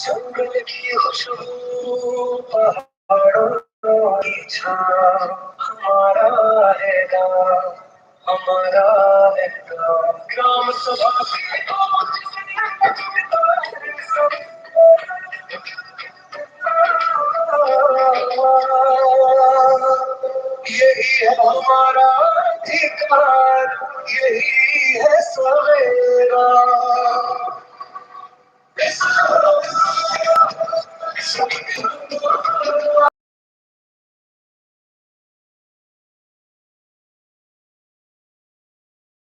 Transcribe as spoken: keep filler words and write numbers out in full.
जंगल की खुशबू, पहाड़ों की छाँव, हमारा है गाँव, हमारा है गाँव। ग्राम सभा की यही है हमारा अधिकार, यही है सवेरा।